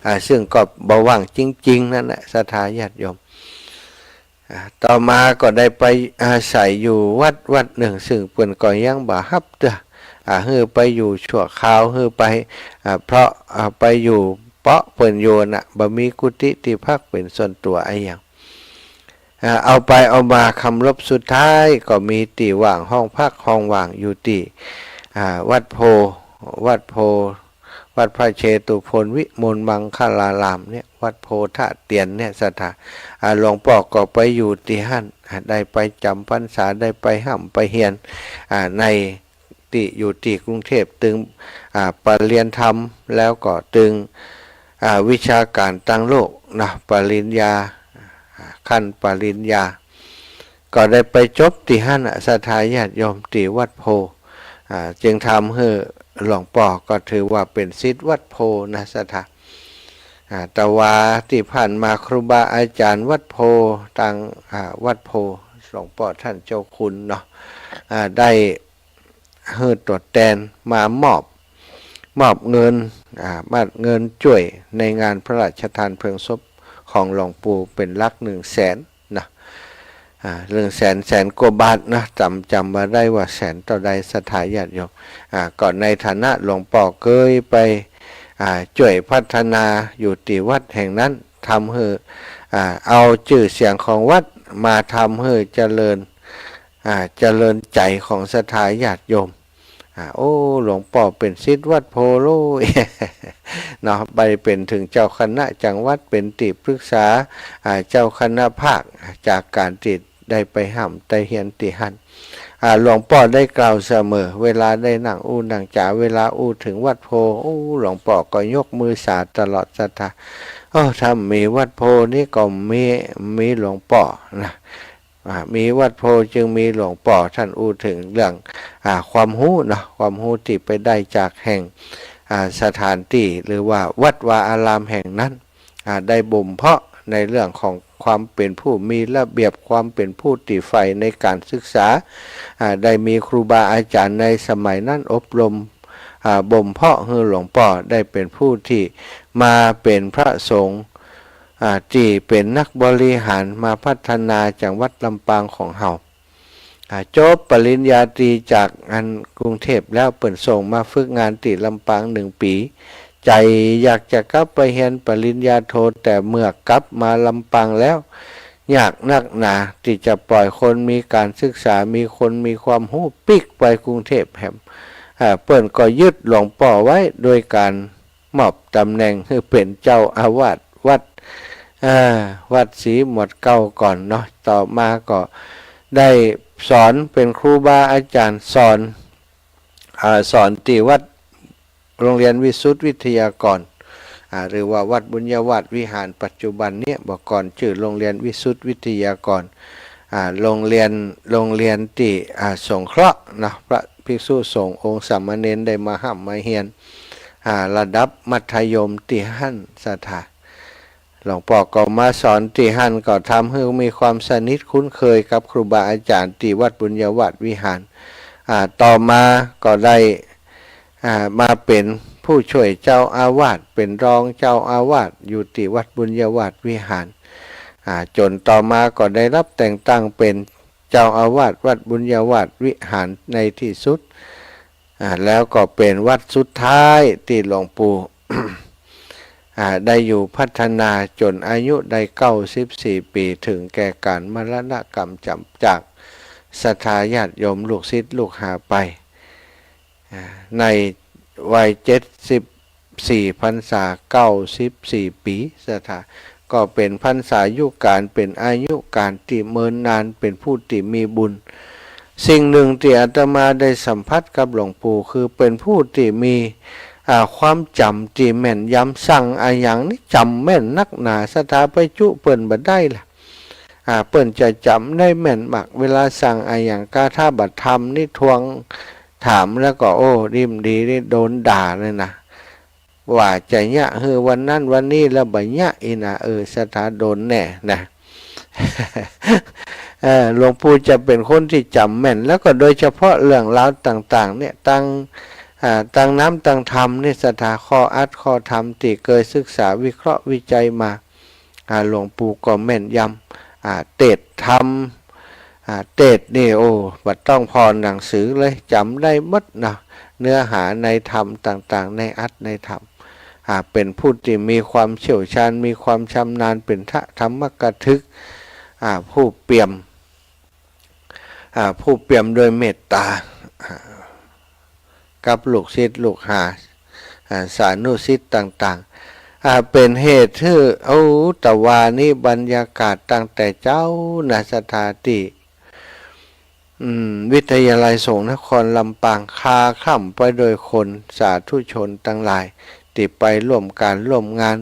อ่า ซึ่งก็บ่ว่างจริงๆ นั่นแหละ ศรัทธาญาติโยม อ่า ต่อมาก็ได้ไปอาศัยอยู่วัดวัดนึ่ง ซึ่งเปิ้นก็ยังบ่ฮับเตื้อ อ่า หื้อไปอยู่ชั่วคราว หื้อไป อ่า เพราะ อ่า ไปอยู่เปาะเปิ้นอยู่น่ะ บ่มีกุฏิตี้พักเป๋นส่วนตั๋วอะหยัง อ่า เอาไปเอามา ค่ำลบสุดท้ายก็มีตี้ว่างห้องพักห้องว่างอยู่ตี้ อ่า วัดโพธิ์ วัดโพธิ์ วัดพระเชตุพนวิมลมังคลารามเนี่ย วัดโพธิ์ท่าเตียนเนี่ย ศรัทธา อ่า หลวงป้อก็ไปอยู่ตี้หั้น อ่า ได้ไปจ๋ำพรรษา ได้ไปฮ่ำไปเฮียน อ่า ใน ตี้อยู่ตี้กรุงเทพฯ ตึง อ่า ปริญญาธรรม แล้วก็ตึง อ่า วิชาก๋านตางโลกนะ ปริญญา อ่า ขั้นปริญญา ก็ได้ไปจบตี้หั้นน่ะ ศรัทธาญาติโยม ตี้วัดโพธิ์ อ่า จึงทำหื้อหลวงป้อก็ถือว่าเป๋นศิษย์วัดโพธิ์นะ ศรัทธา อ่า แต่ว่าตี้ผ่านมาครูบาอาจ๋ารย์วัดโพธิ์ ตาง อ่า วัดโพธิ์ หลวงป้อท่านเจ้าคุณเนาะ อ่า ได้ หื้อตั๋วแตนมามอบ มอบเงิน อ่า มอบเงินจ้วยในงานพระราชทานเพลิงศพของหลวงปู่เป๋นหลักหนึ่งแสนนะ อ่า หนึ่งแสน แสนกว่าบาทนะ จ๋ำ จ๋ำบ่ได้ว่าแสนเต้าใด ศรัทธาญาติโยม อ่า ก็ในฐานะหลวงป้อเกยไป อ่า จ้วยพัฒนาอยู่ตี้วัดแห่งนั้น ทำหื้อ อ่า เอาจื้อเสียงของวัดมาทำหื้อเจริญ อ่า เจริญใจ๋ของศรัทธาญาติโยม อ่า โอ้ หลวงป้อเป๋นศิษย์วัดโพธิ์โลย เนาะ ไปเป๋นเถิงเจ้าคณะจังหวัด เป๋นตี้ปรึกษา อ่า เจ้าคณะภาค จากก๋านตี้ได้ไปฮ่ำได้เฮียนตี้หั้น อ่า หลวงป้อได้กล่าวเสมอ เวลาได้นั่งอู้นั่งจ๋า เวลาอู้เถิงวัดโพธิ์ โอ้ หลวงป้อก็ยกมือสาตลอด ศรัทธา โอ้ ถ้ามีวัดโพธิ์นี่ก็มี มีหลวงป้อนะ อ่า มีวัดโพธิ์จึงมีหลวงป้อ ท่านอู้เถิงเรื่อง อ่า ความฮู้เนาะ ความฮู้ตี้ไปได้จากแห่ง อ่า สถานตี้หรือว่าวัดวาอารามแห่งนั้น อ่า ได้บ่มเพาะในเรื่องของความเป๋นผู้มีระเบียบ ความเป๋นผู้ตี้ใฝ่ในก๋านศึกษา อ่า ได้มีครูบาอาจ๋ารย์ในสมัยนั้นอบรม อ่า บ่มเพาะหื้อหลวงป้อได้เป๋นผู้ตี้มาเป๋นพระสงฆ์ อ่า ตี้เป๋นนักบริหารมาพัฒนาจังหวัดลำปางของเฮา อ่า จบปริญญาตรีจากอันกรุงเทพฯแล้ว เปิ้นส่งมาฝึกงานตี้ลำปางหนึ่งปี๋ ใจ๋อยากจะกลับไปเฮียนปริญญาโท แต่เมื่อกลับมาลำปางแล้ว ยากนักหนาตี้จะป่อยคนมีก๋านศึกษา มีคนมีความฮู้ปิ๊กไปกรุงเทพฯแหม อ่า เปิ้นก็ยึดหลวงป้อไว้โดยก๋านมอบต๋ำแหน่งหื้อเป๋นเจ้าอาวาสวัด อ่า วัดศรีหมวดเกล้าก่อนเนาะ ต่อมาก็ได้สอนเป๋นครูบาอาจ๋ารย์สอน อ่า สอนตี้วัดโรงเรียนวิสุทธิวิทยากร อ่า หรือว่าวัดบุญญาวาสวิหารปัจจุบันเนี่ย บ่าก่อนจื้อโรงเรียนวิสุทธิวิทยากร อ่า โรงเรียน โรงเรียนตี้ อ่า สงเคราะห์เนาะ พระภิกษุสงฆ์องค์สามเณรได้มาฮ่ำมาเฮียน อ่า ระดับมัธยมตี้หั้น ศรัทธา หลวงป้อก็มาสอนตี้หั้น ก็ทำหื้อมีความสนิทคุ้นเคยกับครูบาอาจ๋ารย์ตี้วัดบุญญาวาสวิหาร อ่า ต่อมาก็ได้ อ่า มาเป๋นผู้ช่วยเจ้าอาวาส เป๋นรองเจ้าอาวาสอยู่ตี้วัดบุญญาวาสวิหาร อ่า จ๋นต่อมาก็ได้รับแต่งตั้งเป๋นเจ้าอาวาสวัดบุญญาวาสวิหารในตี้สุด อ่า แล้วก็เป๋นวัดสุดท้ายตี้หลวงปู่ อ่า ได้อยู่พัฒนาจ๋นอายุได้เก้าสิบสี่ปี๋ เถิงแก่ก๋านมรณกรรมจ๋ำจาก ศรัทธาญาติโยมลูกศิษย์ลูกหาไป อ่า ในวัยเจ็ดสิบสี่พรรษา เก้าสิบสี่ปี๋ ศรัทธา ก็เป๋นพรรษายุก๋าน เป๋นอายุก๋านตี้เมินนาน เป๋นผู้ตี้มีบุญ สิ่งหนึ่งตี้อาตมาได้สัมผัสกับหลวงปู่ คือเป๋นผู้ตี้มี อ่า ความจ๋ำตี้แม่นยำ สั่งอะหยังนี่จ๋ำแม่นนักหนา ศรัทธา ไปจุเปิ้นบ่ได้ละ อ่า เปิ้นจะจ๋ำได้แม่นมาก เวลาสั่งอะหยังกาถ้าบ่ทำนี่ทวงถามแล้วก็ โอ้ ดีบ่ดีนี่โดนด่าเลยนะ ว่าจะเยียะหื้อวันนั้นวันนี้แล้วบ่เยียะอี้นะ เออ ศรัทธา โดนแน่นะ เออ หลวงปู่จะเป๋นคนตี้จ๋ำแม่น แล้วก็โดยเฉพาะเรื่องราวต่างๆ เนี่ย ตัง อ่า ตังน้ำตังธรรมนี่ ศรัทธา ข้ออัดข้อธรรมตี้เกยศึกษาวิเคราะห์วิจัยมา อ่า หลวงปู่ก็แม่นยำ อ่า เตสน์ธรรม อ่า เตสน์นี่ โอ้ บ่ต้องผ่อหนังสือเลย จ๋ำได้หมดเนาะ เนื้อหาในธรรมต่างๆ ในอัดในธรรม อ่า เป๋นผู้ตี้มีความเชี่ยวชาญ มีความชำนาญ เป๋นพระธรรมกถึก อ่า ผู้เปี่ยม อ่า ผู้เปี่ยมด้วยเมตต๋า อ่า กับลูกศิษย์ลูกหา อ่า สานุศิษย์ต่างๆ อ่า เป๋นเหตุหื้อ โอ้ ตะวานี้บรรยากาศตั้งแต่เจ๊านะ ศรัทธา ตี้ อืม วิทยาลัยสงฆ์นครลำปาง คลาคล่ำไปด้วยคนสาธุชนตังหลาย ตี้ไปร่วมก๋านร่วมงาน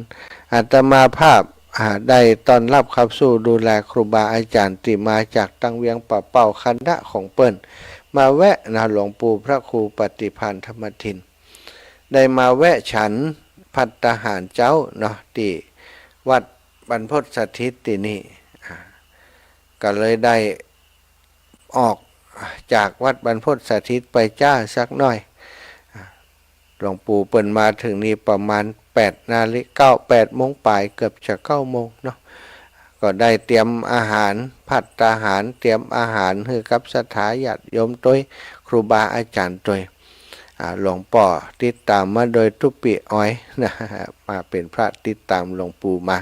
อาตมาภาพ อ่า ได้ต้อนฮับขับสู้ดูแลครูบาอาจ๋ารย์ตี้มาจากตังเวียงป่าเป้า คณะของเปิ้น มาแวะนะ หลวงปู่พระครูปฏิภาณธรรมทิน ได้มาแวะฉันภัตตาหารเจ๊าเนาะ ตี้วัดบรรพตสถิตตี้นี่ อ่า ก็เลยได้ ออกจากวัดบรรพตสถิตไปจ๊าสักหน้อย หลวงปู่เปิ้นมาเถิงนี่ประมาณแปดนาฬิกา เก้า แปดโมงป๋าย เกือบจะเก้าโมงเนาะ ก็ได้เตรียมอาหาร ภัตตาหาร เตรียมอาหารหื้อกับศรัทธาญาติโยมตวย ครูบาอาจ๋ารย์ตวย อ่า หลวงป้อติดต๋ามมาโดยตุ๊ปี้อ้อยนะ มาเป๋นพระติดต๋ามหลวงปู่มา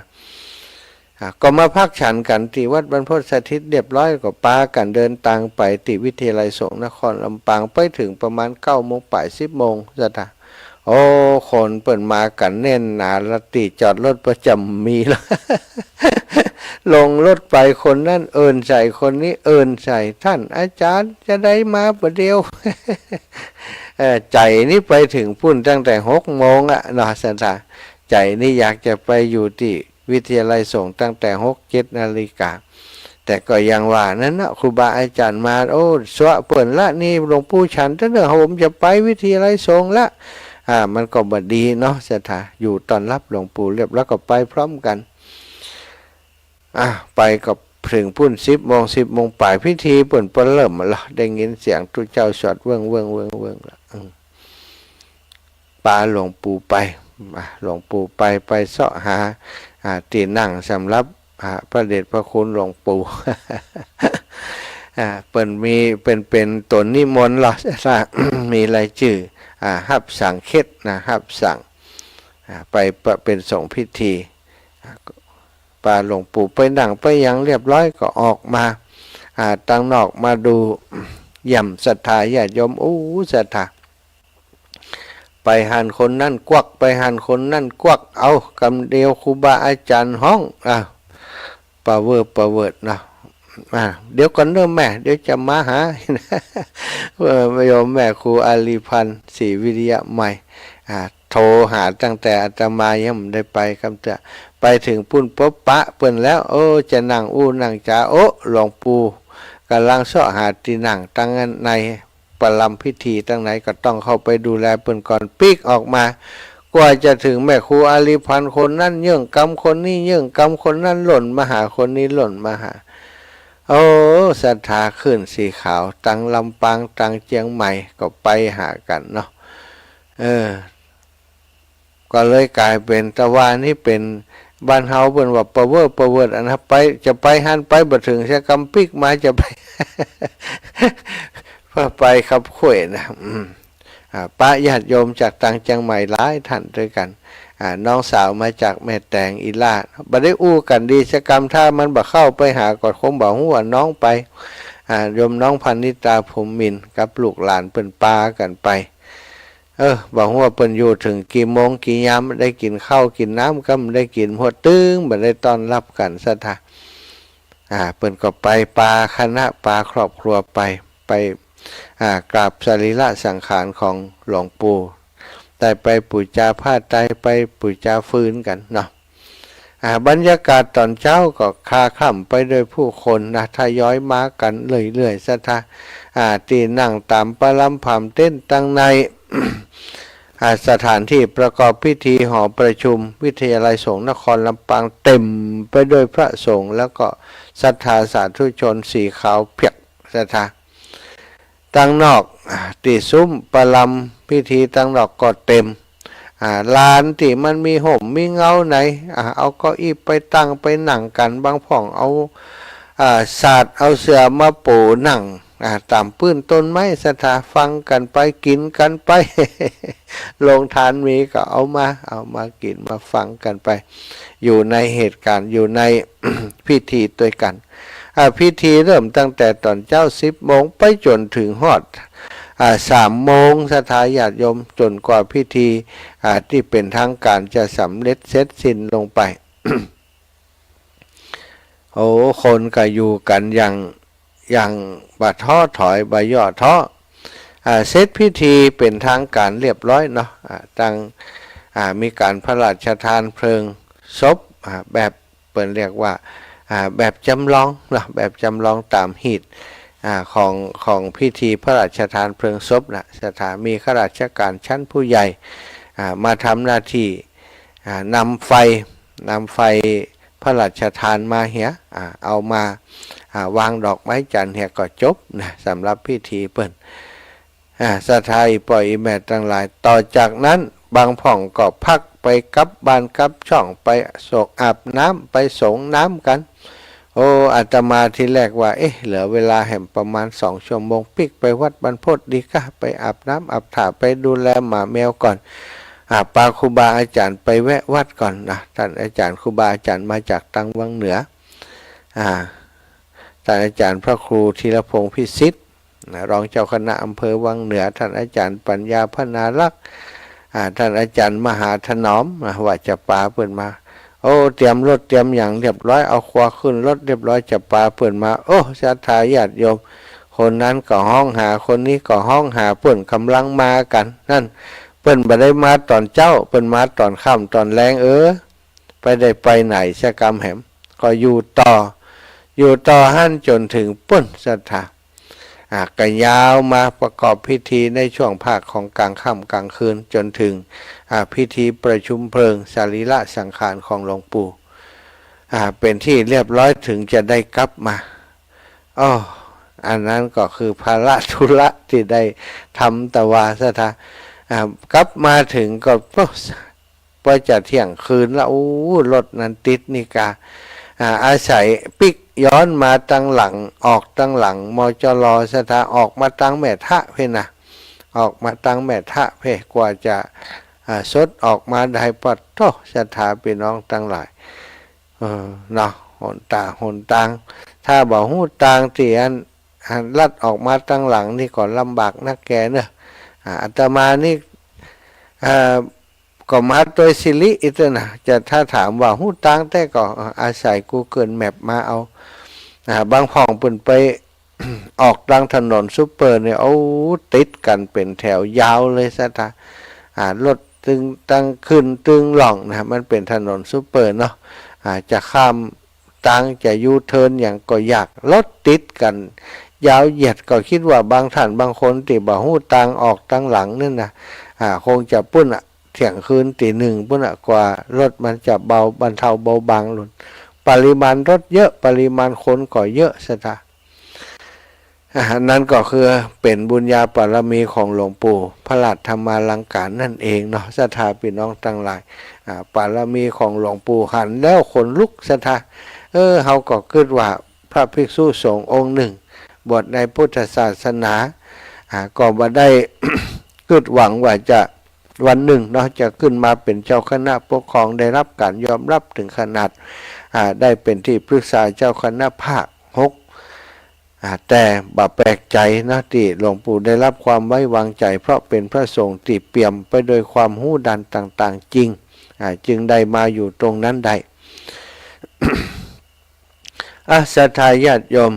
อ่า ก็มาพักฉันกั๋นตี้วัดบรรพตสถิตเรียบร้อย ก็ปากั๋นเดินตางไปตี้วิทยาลัยสงฆ์นครลำปาง ไปเถิงประมาณเก้าโมงป๋าย สิบโมง ศรัทธา โอ้ คนเปิ้นมากั๋นแน่นหนาละ ตี้จอดรถประจ๋ำมีละ ลงรถไปคนนั้นเอิ้นใส่ คนนี้เอิ้นใส่ "ท่านอาจารย์จะได้มาบ่าเดี่ยว" เอ่อ ใจ๋นี่ไปเถิงปู๊นตั้งแต่หกโมงอะเนาะ ศรัทธา ใจ๋นี่อยากจะไปอยู่ตี้ วิทยาลัยสงฆ์ตั้งแต่หกเจ็ดนาฬิกา แต่ก็อย่างว่านั้นนะ ครูบาอาจ๋ารย์มา โอ้ ซัวะเปิ้นละนี่ หลวงปู่ฉันเต๊อะเน่อ ผมจะไปวิทยาลัยสงฆ์ละ อ่า มันก็บ่ดีเนาะ ศรัทธา อยู่ต้อนรับหลวงปู่เรียบร้อยก็ไปพร้อมกั๋น อ่า ไปก็เถิงปุ้นสิบโมง สิบโมงป๋าย พิธีเปิ้นเปิ้นเริ่มละ ได้ยินเสียงตุ๊เจ้าสวดเวิ้ง เวิ้ง เวิ้ง เวิ้งละ อืม ปาหลวงปู่ไป อ่า หลวงปู่ไป ไปเซาะหา อ่า ตี้นั่งสำหรับ อ่า พระเดชพระคุณหลวงปู่ อ่า เปิ้นมี เปิ้นเป๋นต๋นนิมนต์ลอ ถ้ามีรายจื้อ อ่า ฮับสั่งเขตนะ ฮับสั่ง อ่า ไปประ เป๋นสงฆ์พิธี อ่า ปาหลวงปู่ไปนั่งไปหยังเรียบร้อยก็ออกมา อ่า ตังนอกมาดู เยี่ยมศรัทธาญาติโยม โอ้ ศรัทธา ไปหั้นคนนั้นกวัก ไปหั้นคนนั้นกวัก เอ้า กำเดียวครูบาอาจ๋ารย์ฮ้อง อ่า ปะเวิด ปะเวิดเนาะ อ่า เดี๋ยวก่อนเน่อแม่ เดี๋ยวจะมาหา เออ โยมแม่ครูอารีพันธ์ ศรีวิริยะมัย อ่า โทรหาตั้งแต่อาตมายังบ่ได้ไปกำเตื้อ ไปเถิงปุ้นปะปะเปิ้นแล้ว โอ้ จะนั่งอู้นั่งจ๋า โอ้ หลวงปู่ก่ำลังเซาะหาตี้นั่งตังใน ประลำพิธีตังในก็ต้องเข้าไปดูแลเปิ้นก่อน ปิ๊กออกมา กว่าจะเถิงแม่ครูอารีพันธ์ คนนั้นเยื่องกำ คนนี้เยื่องกำ คนนั้นล่นมาหา คนนี้ล่นมาหา โอ้ ศรัทธาคลื่นสีขาว ตังลำปาง ตังเจียงใหม่ก็ไปหากั๋นเนาะ เออ ก็เลยก๋ายเป๋น ตะวานี้เป๋นบ้านเฮาเปิ้นว่าปะเวิด ปะเวิด อันนะ ไป จะไปหั้นไปบ่เถิงเสียกำ ปิ๊กมาจะไป เพื่อไปขับข่วยนะ อืม อ่า ปะญาติโยมจากตังเจียงใหม่หลายท่านตวยกั๋น อ่า น้องสาวมาจากแม่แตง อีหล้า บ่ได้อู้กั๋นดีเสียกำ ถ้ามันบ่เข้าไปหาก็คงบ่ฮู้ว่าน้องไป อ่า โยมน้องพนิตา พรหมมินทร์ กับลูกหลานเปิ้นปากั๋นไป เออ บ่ฮู้ว่าเปิ้นอยู่เถิงกี่โมงกี่ยาม ได้กิ๋นข้าวกิ๋นน้ำกำบ่ได้กิ๋น หัวตึงบ่ได้ต้อนรับกั๋น ศรัทธา อ่า เปิ้นก็ไปปาคณะ ปาครอบครัวไป ไป อ่า กราบสรีระสังขารของหลวงปู่ ได้ไปปู๋จาผ้าไตร ไปปู๋จาฟืนกั๋นเนาะ อ่า บรรยากาศต๋อนเจ๊าก็คลาคล่ำไปด้วยผู้คนนะ ทยอยมากั๋นเรื่อยๆ ศรัทธา อ่า ตี้นั่งต๋ามประลำผามเต็นท์ตังใน อ่า สถานที่ประกอบพิธีหอประชุมวิทยาลัยสงฆ์นครลำปางเต็มไปด้วยพระสงฆ์ แล้วก็ศรัทธาสาธุชนสีขาวเผือก ศรัทธา ตังนอก อ่า ตี้ซุ้มประลำพิธีตังนอกก็เต็ม อ่า ลานตี้มันมีฮ่มมีเงาไหน อ่า เอาเก้าอี้ไปตั้งไปนั่งกั๋น บางพ่องเอา อ่า สาดเอาเสื่อมาปูนั่ง อ่า ต๋ามปื้นต้นไม้ ศรัทธา ฟังกั๋นไป กิ๋นกั๋นไป โฮงตานมีก็เอามา เอามากิ๋นมาฟังกั๋นไป อยู่ในเหตุก๋ารณ์ อยู่ใน พิธีตวยกั๋น อ่า พิธีเริ่มตั้งแต่ต๋อนเจ๊าสิบโมงไปจ๋นเถิงฮอด อ่า สามโมง ศรัทธาญาติโยม จ๋นกว่าพิธี อ่า ตี้เป๋นตางก๋านจะสำเร็จเสร็จสิ้นลงไป โอ้ คนก็อยู่กั๋นอย่าง อย่างบ่ท้อถอย บ่ย่อท้อ อ่า เสร็จพิธีเป๋นตางก๋านเรียบร้อยเนาะ อ่า ตัง อ่า มีก๋านพระราชทานเพลิงศพ อ่า แบบ เปิ้นเรียกว่า อ่า แบบจ๋ำลองเนาะ แบบจ๋ำลองต๋ามฮีต อ่า ของ ของพิธีพระราชทานเพลิงศพนะ ศรัทธา มีข้าราชก๋านชั้นผู้ใหญ่ อ่า มาทำหน้าที่ อ่า นำไฟ นำไฟพระราชทานมาเหีย อ่า เอามา อ่า วางดอกไม้จันทร์เหียก็จบนะ สำหรับพิธีเปิ้น อ่า ศรัทธาอี่ป้ออี่แม่ตังหลาย ต่อจากนั้นบางพ่องก็พักไปกลับบ้านกลับจ้อง ไปสก อาบน้ำ ไปสรงน้ำกั๋น โอ้ อาตมาทีแรกว่า เอ๊ะ เหลือเวลาแหมประมาณสองชั่วโมง ปิ๊กไปวัดบรรพตดีกะ ไปอาบน้ำอาบท่า ไปดูแลหมาแมวก่อน อ่า ปาครูบาอาจ๋ารย์ไปแวะวัดก่อนนะ ต้านอาจ๋ารย์ ครูบาอาจ๋ารย์มาจากตังวังเหนือ อ่า ต้านอาจ๋ารย์พระครูธีรพงษ์พิสิทธิ์ นะ รองเจ้าคณะอำเภอวังเหนือ ต้านอาจ๋ารย์ปัญญาพนารักษ์ อ่า ต้านอาจ๋ารย์มหาถนอม นะ ว่าจะปาเปิ้นมา โอ้ เตรียมรถเตรียมหยังเรียบร้อย เอาครัวขึ้นรถเรียบร้อย จะปาเปิ้นมา โอ้ ศรัทธาญาติโยม คนนั้นก็ฮ้องหา คนนี้ก็ฮ้องหา เปิ้นก่ำลังมากั๋น นั้น เปิ้นบ่ได้มาต๋อนเจ๊า เปิ้นมาต๋อนค่ำต๋อนแลง เออ ไปได้ไปไหนเสียกำแหม ก็อยู่ต่อ อยู่ต่อหั้นจ๋นเถิงปุ้น ศรัทธา อ่า ก็ยาวมาประกอบพิธีในช่วงภาคของกลางค่ำกลางคืน จ๋นเถิง อ่า พิธีประชุมเพลิงสรีระสังขารของหลวงปู่ อ่า เป๋นตี้เรียบร้อย เถิงจะได้กลับมา อ้อ อันนั้นก็คือภาระธุระตี้ได้ทำตะวาศรัทธา อ่า กลับมาเถิงก็ โอ้ ว่าจะเที่ยงคืนละ อู้ รถนั้นติดนี่กา อ่า อาศัยปิ๊กย้อนมาตางหลัง ออกตางหลัง มจร ศรัทธา ออกมาตางแม่ทะเพ่นนะ ออกมาตางแม่ทะเพ่น กว่าจะ อ่า สดออกมาได้ ปะโธ่ ศรัทธาปี้น้องตังหลาย เออ เนาะ หนตาง หนตาง ถ้าบ่ฮู้ตางตี้อัน อันลัดออกมาตางหลังนี่ก็ลำบากนักแก่เนาะ อ่า อาตมานี่ อ่า ก็มาโตยสิริอี้เต๊อะนะ จะถ้าถามว่าฮู้ตางแต๊ก็ อ่า อาศัยกูเกิลแมปมาเอา อ่า บางพ่องเปิ้นไป ออกตางถนนซุปเปอร์เนี่ย โอ้ ติดกั๋นเป๋นแถวยาวเลยศรัทธา อ่า รถตึงตังขึ้นตึงล่องนะ มันเป๋นถนนซุปเปอร์เนาะ อ่า จะข้ามตางจะยูเทิร์นหยังก็ยาก รถติดกั๋นยาวเหยียด ก็กึ๊ดว่าบางต้านบางคนตี้บ่ฮู้ตางออกตางหลังนั่นนะ อ่า คงจะปู้นอะ เที่ยงคืนตีหนึ่งปู้นอะ กว่ารถมันจะเบา บรรเทาเบาบางลง ปริมาณรถเยอะ ปริมาณคนก็เยอะศรัทธา อ่า นั่นก็คือเป๋นบุญญาบารมีของหลวงปู่พระราชธรรมาลังการนั่นเองเนาะ ศรัทธาปี้น้องตังหลาย อ่า บารมีของหลวงปู่หันแล้วขนลุกศรัทธา เออ เฮาก็กึ๊ดว่าพระภิกษุสงฆ์องค์นึ่งบวชในพุทธศาสนา อ่า ก็บ่ได้ กึ๊ดหวังว่าจะ วันนึ่งเนาะ จะขึ้นมาเป๋นเจ้าคณะปกครอง ได้ฮับก๋านยอมฮับเถิงขนาด อ่า ได้เป๋นตี้ปรึกษาเจ้าคณะภาคหก อ่า แต่บ่แปลกใจ๋เนาะ ตี้หลวงปู่ได้ฮับความไว้วางใจ๋ เพราะเป๋นพระสงฆ์ตี้เปี่ยมไปโดยความฮู้ด้านต่างๆ จริง อ่า จึงได้มาอยู่ตรงนั้นได้ อ่ะ ศรัทธาญาติโยม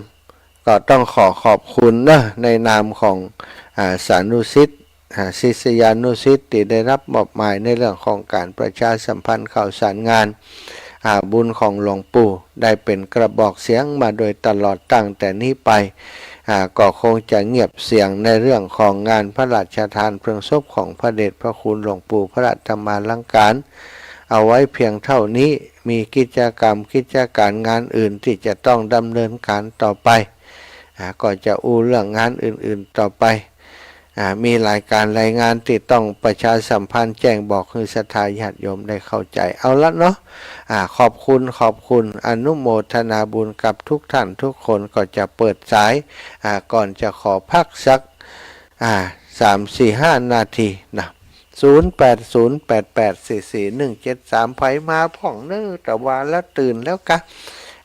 ก็ต้องขอขอบคุณเนาะ ในนามของ อ่า สานุศิษย์ อ่า ศิษยานุศิษย์ตี้ได้ฮับมอบหมายในเรื่องของก๋านประชาสัมพันธ์ข่าวสารงาน อ่า บุญของหลวงปู่ ได้เป๋นกระบอกเสียงมาโดยตลอดตั้งแต่นี้ไป อ่า ก็คงจะเงียบเสียงในเรื่องของงานพระราชทานเพลิงศพของพระเดชพระคุณหลวงปู่พระราชธรรมาลังการ เอาไว้เพียงเท่านี้ มีกิจกรรมกิจก๋านงานอื่นตี้จะต้องดำเนินก๋านต่อไป อ่า ก็จะอู้เรื่องงานอื่นๆ ต่อไป อ่า มีรายก๋านรายงานตี้ต้องประชาสัมพันธ์แจ้งบอกหื้อศรัทธาญาติโยมได้เข้าใจ๋ เอาละเนาะ อ่า ขอบคุณ ขอบคุณ อนุโมทนาบุญกับทุกท่านทุกคน ก็จะเปิดสาย อ่า ก่อนจะขอพักสัก อ่า สามสี่ห้านาทีนะ ศูนย์แปดศูนย์แปดแปดสี่สี่หนึ่งเจ็ดสาม ใผมาพ่องเน่อ ตะวาละตื่นแล้วกา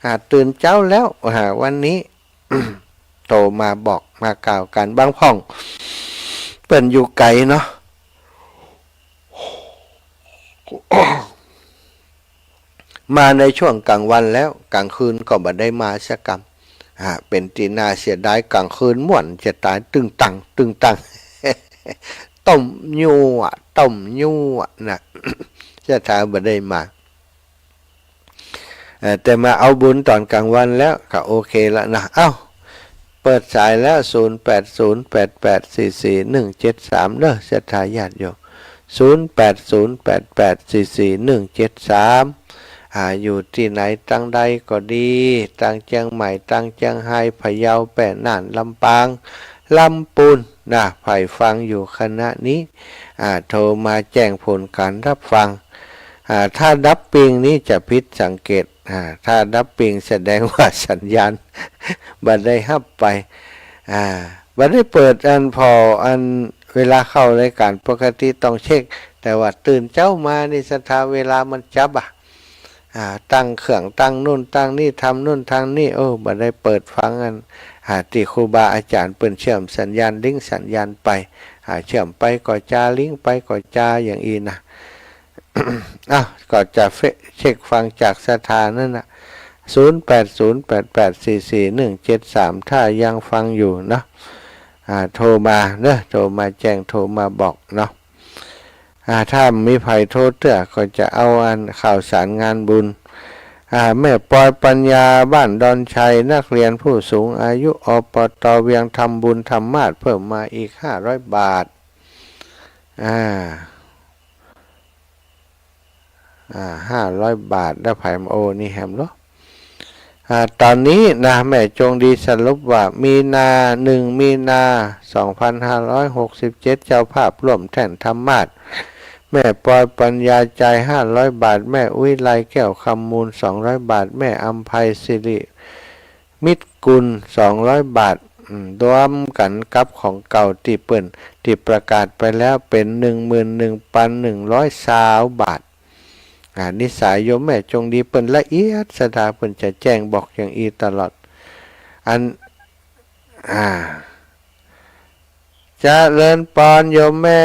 อ่า ตื่นเจ๊าแล้ว อ่า วันนี้ โทรมาบอกมากล่าวกั๋น บางพ่องเปิ้นอยู่ไก๋เนาะ มาในช่วงกลางวันแล้ว กลางคืนก็บ่ได้มาสักกำ อ่า เป๋นตี้น่าเสียดาย กลางคืนม่วนจะต๋าย ตึงตัง ตึงตัง ต้มยั่ว ต้มยั่วนะ ศรัทธาบ่ได้มา เอ่อ แต่มาเอาบุญต๋อนกลางวันแล้ว ก็โอเคละนะ เอ้า เปิดสายแล้ว ศูนย์แปดศูนย์แปดแปดสี่สี่หนึ่งเจ็ดสาม เด้อ ศรัทธาญาติโยม ศูนย์แปดศูนย์แปดแปดสี่สี่หนึ่งเจ็ดสาม อ่า อยู่ตี้ไหนตังใดก็ดี ตังเจียงใหม่ ตังเจียงฮาย พะเยา แป้ น่าน ลำปาง ลำปูน นะ ใผฟังอยู่ขณะนี้ อ่า โทรมาแจ้งผลก๋านฮับฟัง อ่า ถ้าดับปิ้งนี้จะผิดสังเกต อ่า ถ้าดับปิ้งแสดงว่าสัญญาณบ่ได้ฮับไป อ่า บ่ได้เปิดอันผ่ออันเวลาเข้ารายก๋านปกติต้องเช็ค แต่ว่าตื่นเจ๊ามานี่ศรัทธาเวลามันจับอะ อ่า ตั้งเครื่องตั้งนู่นตั้งนี่ ทำนู่นทำนี่ โอ้ บ่ได้เปิดฟังอัน อ่า ตี้ครูบาอาจารย์เปิ้นเชื่อมสัญญาณลิงก์สัญญาณไป อ่า เชื่อมไปก็จา ลิงก์ไปก็จา อย่างอี้นะ อ้าว ก็จะเฟะ เช็คฟังจากศรัทธานั่นน่ะ ศูนย์แปดศูนย์แปดแปดสี่สี่หนึ่งเจ็ดสาม ถ้ายังฟังอยู่เนาะ อ่า โทรมาเนาะ โทรมาแจ้ง โทรมาบอกเนาะ อ่า ถ้ามีใผโทรเตื้อก็จะเอาอันข่าวสารงานบุญ อ่า แม่ปอยปัญญา บ้านดอนชัย นักเรียนผู้สูงอายุ อปต เวียง ทำบุญธรรมาสน์เพิ่มมาอีกห้าร้อยบาท อ่า อ่า ห้าร้อยบาท แล้วใผมาโอ้นี่แหมเหรอ อ่า ต๋อนนี้นะ แม่จงดีสรุปว่า มีนา หนึ่ง มีนา สองพันห้าร้อยหกสิบเจ็ด เจ้าภาพร่วมแท่นธรรมาสน์ แม่ปอยปัญญา จ่ายห้าร้อยบาท แม่อุ๊ยไล แก้วคำมูล สองร้อยบาท แม่อำไพ สิริมิตรกุล สองร้อยบาท อืม รวมกั๋นกับของเก่าตี้เปิ้น ตี้ประกาศไปแล้วเป๋น หนึ่งหมื่นหนึ่งปันหนึ่งร้อยซาวบาท อ่า นิสัยโยมแม่จงดีเปิ้นละเอียดสะดา เปิ้นจะแจ้งบอกอย่างอี้ตลอด อัน อ่า เจริญปอนโยมแม่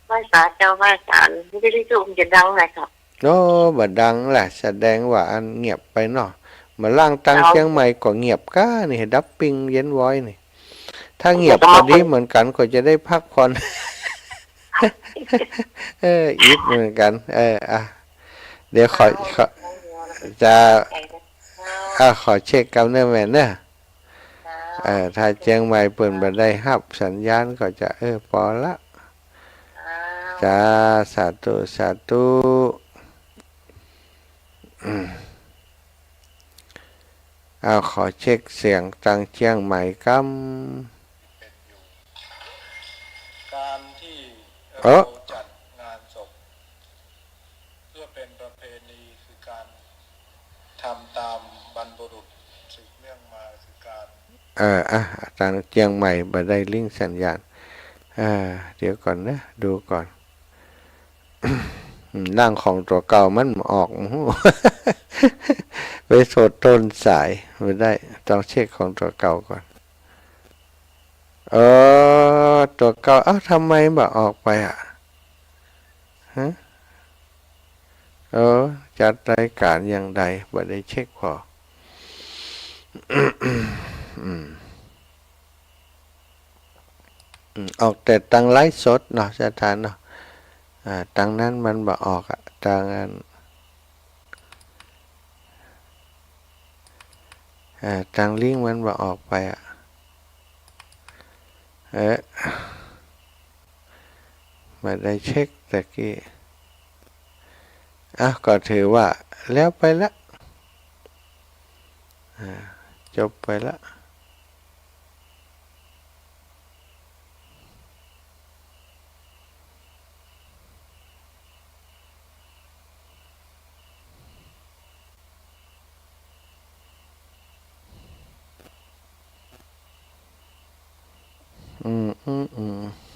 ไหว้สาเจ้า ไหว้สา ไม่ได้จุ่มจะดังไงครับ โอ้ บ่ดังละ แสดงว่าอันเงียบไปเนาะ มาล่างตังเจียงใหม่ก็เงียบก้านี่ ดับปิ้งเย็นว้อยนี่ ถ้าเงียบก็ดีเหมือนกั๋น ก็จะได้พักผ่อน เออ อิดเหมือนกั๋น เออ อ่ะ เดี๋ยวขอ ขอ จะ อ่ะ ขอเช็คกำเน่อแม่เน่อ เออ ถ้าเจียงใหม่เปิ้นบ่ได้ฮับสัญญาณก็จะ เออ ปอละ จ้า สาธุ สาธุ อืม เอา ขอเช็คเสียงตังเจียงใหม่กำ เป็นอยู่ การที่เรา เออ จัดงานศพ เพื่อเป็นประเพณี คือการทำตามบรรพบุรุษสืบเนื่องมา คือการ เออ อ่ะ ตังเจียงใหม่บ่ได้ลิงก์สัญญาณ เออ เดี๋ยวก่อนนะ ดูก่อน ร่างของตั๋วเก่ามันบ่ออก ไปสดต้นสายบ่ได้ ต้องเช็คของตั๋วเก่าก่อน เออ ตั๋วเก่า เอ้า ทำไมบ่ออกไปอะ ฮะ เออ จัดรายการอย่างใด บ่ได้เช็คผ่อ อืม อืม ออกแต่ตังไลฟ์สดเนาะ สถานเนาะ อ่า ตังนั้นมันบ่ออกอะ ตังอัน อ่า ตังลิงก์มันบ่ออกไปอะ เออ บ่ได้เช็คตะกี้ อ่ะ ก็ถือว่าแล้วไปละ อ่า จบไปละ อืม อืม อืม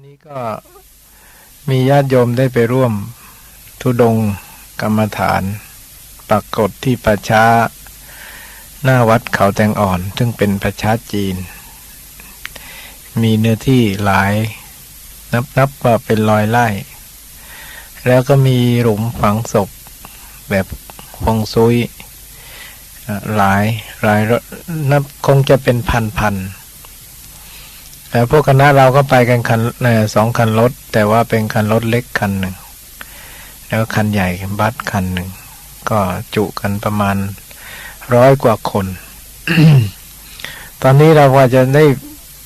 นี้ก็มีญาติโยมได้ไปร่วมธุดงค์กรรมฐาน ปรากฏที่ป่าช้าหน้าวัดเขาแตงอ่อน ซึ่งเป็นป่าช้าจีน มีเนื้อที่หลาย นับ นับว่าเป็นร้อยไร่ แล้วก็มีหลุมฝังศพแบบฮวงซุย อ่ะ หลาย หลายรถ นับคงจะเป็นพันๆ แล้วพวกคณะเราก็ไปกันคัน เอ่อ สองคันรถ แต่ว่าเป็นคันรถเล็กคันหนึ่ง แล้วก็คันใหญ่บัสคันหนึ่ง ก็จุกันประมาณร้อยกว่าคน ตอนนี้เรากว่าจะได้